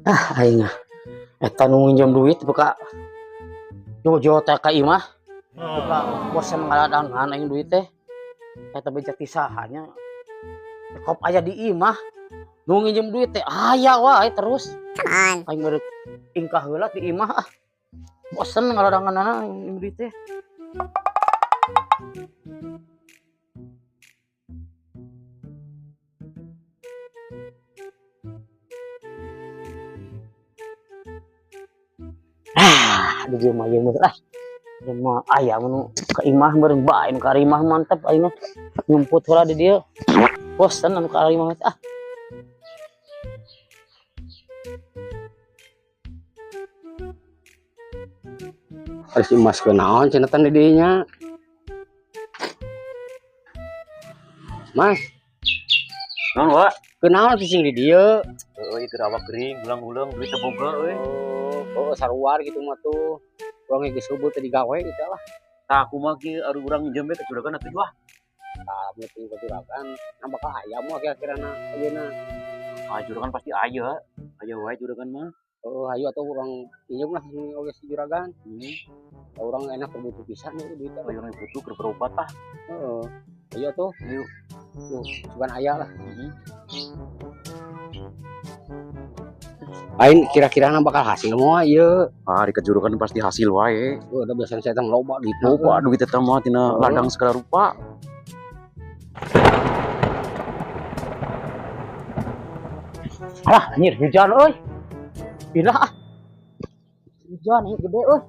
Ah, aing ah. Eta nu nginjem duit buka jojo teh ka imah. Buka bosen ngaladangan aing duit teh. Eta beja ti saha nya. Kop aya di imah. Nu nginjem duit teh aya wae terus. Aing meureut ingkah heula di imah ah. Bosen ngaladanganana aing duit teh. Ah, di dieu mah ieu mah ah. Ieu mah aya nu ka imah meureun bae nu ka imah mantep aing mah. Nyumput heula di dieu. Bosen anu ka imah teh ah. Harus emas ke naon cenah teh di dieu nya. Mas. Naon, Wak? Kunaon cicing di dieu? Heeh, ieu keur awak kering, ulang-ulang duit teu boga euy. Oh, saruar gitu mah tuh. Urang geus hubul teh digawe gitu lah. Tah kumaha kieu ari urang nginjem we ka juragan atuh wah. Tah mun teu ka juragan, nah bakal aya moal kira-kirana ayeuna. Ah, juragan pasti aya. Aya wae juragan mah. Heeh, hayu atuh urang injem lah oge si juragan. Urang enak butuh pisan ieu duit teh. Ayo urang butuh keur berobat ah. Heeh. Ayo atuh. Ayo. Tuh, sugan aya lah. Lain kira-kirana bakal hasil moal ieu. Ah, di kejurukan pasti hasil wae. Oh, udah biasanya saya teh loba duit. Loba duit eta mah tina Heeh. ladang segala rupa. Alah, anjir hujan euy. Pindah ah. Hujan ieu gede euy.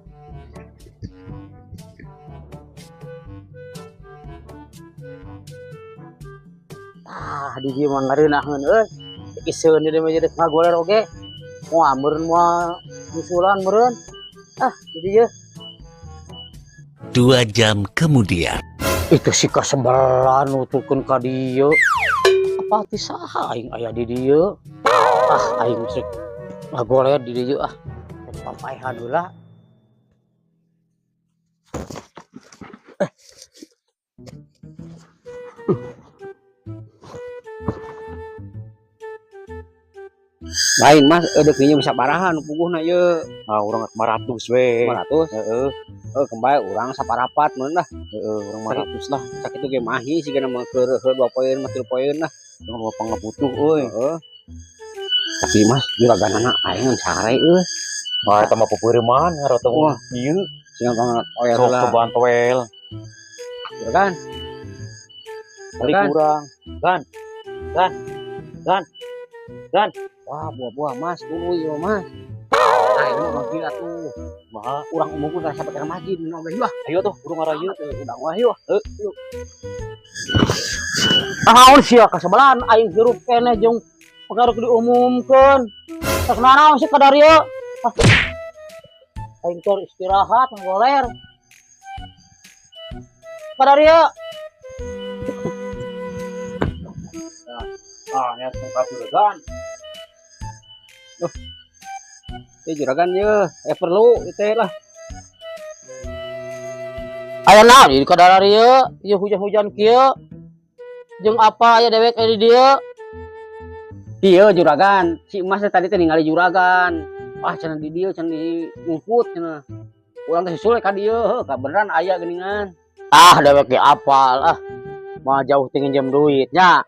Ah, di dieu mah ngareunaheun euy. Iseun di dieu mah jadi ngagoler oge. Moal meureun moal nyusulan meureun. Ah, di dieu. 2 jam kemudian. Itu si kasebelan nuturkeun ka dieu. Apa ti saha aing aya di dieu? Ah, aing geus ngagoler di dieu ah. Papaehan heula. Lain Mas, deuk nginjem sabaraha nu puguhna ieu? Ah, urang 500 we. 500? Heeh. Heuh, kembali urang saparapat meureun lah. Heeh, urang 500 lah. Sakitu ge mahi sigana mah keur heuh 2 poeun mah 3 poeun lah. Urang mah pangabutuh euy. Heeh. Tapi Mas, juraganana aing ngan sare euy. Wah, eta mah peupeureuman ngaroto Wah. ieu. Sing banget oel Sok lah. cobaan toel. Juragan. Balik Juragan. urang. Gan. Gan. Gan. Gan. Wah, buah-buah Mas, tuluy ieu Mas. Aing mah bangkit atuh. Kumaha? Urang umum udah sampai ke masjid minum oge wah. Ayo tuh, urang ngarayu. Udah wah yuk. Heuh, yuk. Naon sia kasebelan aing hirup keneh jeung perkara diumumkeun. Sok nanaon sih ka dieu? Ah. Aing keur istirahat ngoler. Ka dieu. Ah, nya tong ka juragan. Duh. Juragan ye, perlu itu lah. Aya naon di ka dieu? Ieu hujan-hujan kieu. Jeung apa aya dewek aya di dieu? Ieu juragan, si emas teh tadi teh ningali juragan. Wah, cenah di dieu cenah di ngumput cenah. Urang teh susul ka dieu, heuh, ka beneran aya geuningan. Ah, dewek ge apal ah. Mah jauh teh nginjem duit nya.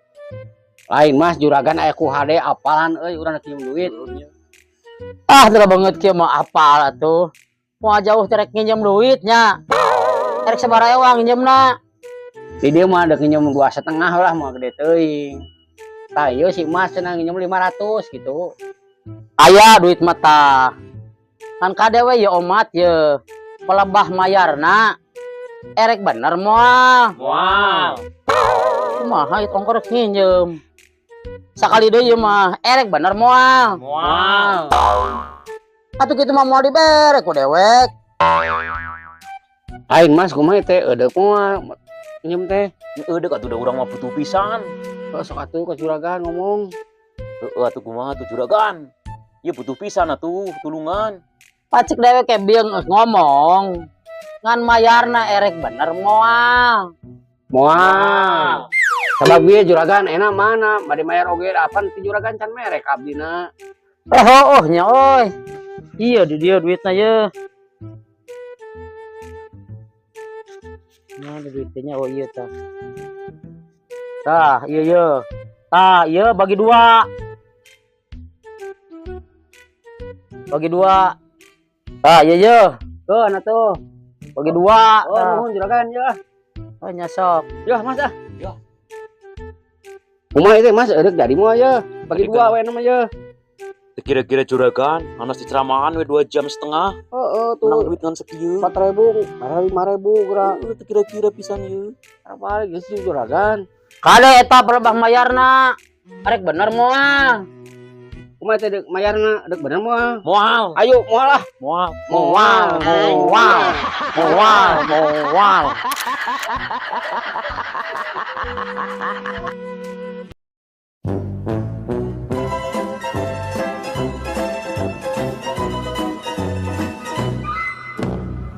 Lain Mas, juragan aya ku hade apalan euy urang rek nginjem duit. Ah, teu banget kieu mah apal atuh. Moal jauh teh rek nginjem duit nya. Rek sabaraha ewang nginjemna? Di dieu mah rek nginjem 2,5 lah mah gede teuing. Tah ieu si Mas cenah nginjem 500 gitu. Aya duit mah tah. Kan kade we ye omat ye. Pelebah mayarna. Erek bener moal. Moal. Kumaha ieu tongkor rek nginjem. Sakali deui ieu mah erek bener moal. Moal. Atuh kitu mah moal dibere ku dewek. Lain Mas kumaha teh eudeuk moal nginjem teh. Eudeuk atuh da urang mah butuh pisan. Heuh, sok atuh ka juragan ngomong. Heueuh atuh kumaha tuh juragan? Ieu butuh pisan atuh tulungan. Pacik dewek ke bieu geus ngomong. Ngan mayarna erek bener moal. Moal. Sabab ieu juragan enak mana bade mayar oge apan ti juragan can merek abdina. Eh, oh, nya oi. Iya di dia duitna ye. Mana duitnya? Oh iya tah. Tah, iya iya. Tah, iya bagi dua. Bagi dua. Tah, iya iya. Tuh, nah tuh. Bagi dua. Oh, Tah. nuhun juragan ya. Oh, nyasok. Ya, Mas ah. Ya. Kumaha itu Mas, eureuk jadi moal ya. Bagi Tadi dua kan- we nama ya. Teu kira-kira juragan, anas diceramahan we 2 jam setengah. Heeh, Menang tuh. duit ngan sakieu. 4.000, 5.000 geura. Teu kira-kira pisan ieu. Apa geus juragan? Kade eta pelebah mayarna. Arek bener moal. Kumaha teh deuk mayarna deuk bener moal? Moal, Ayo moal ah. moal. Moal, moal. Moal, moal.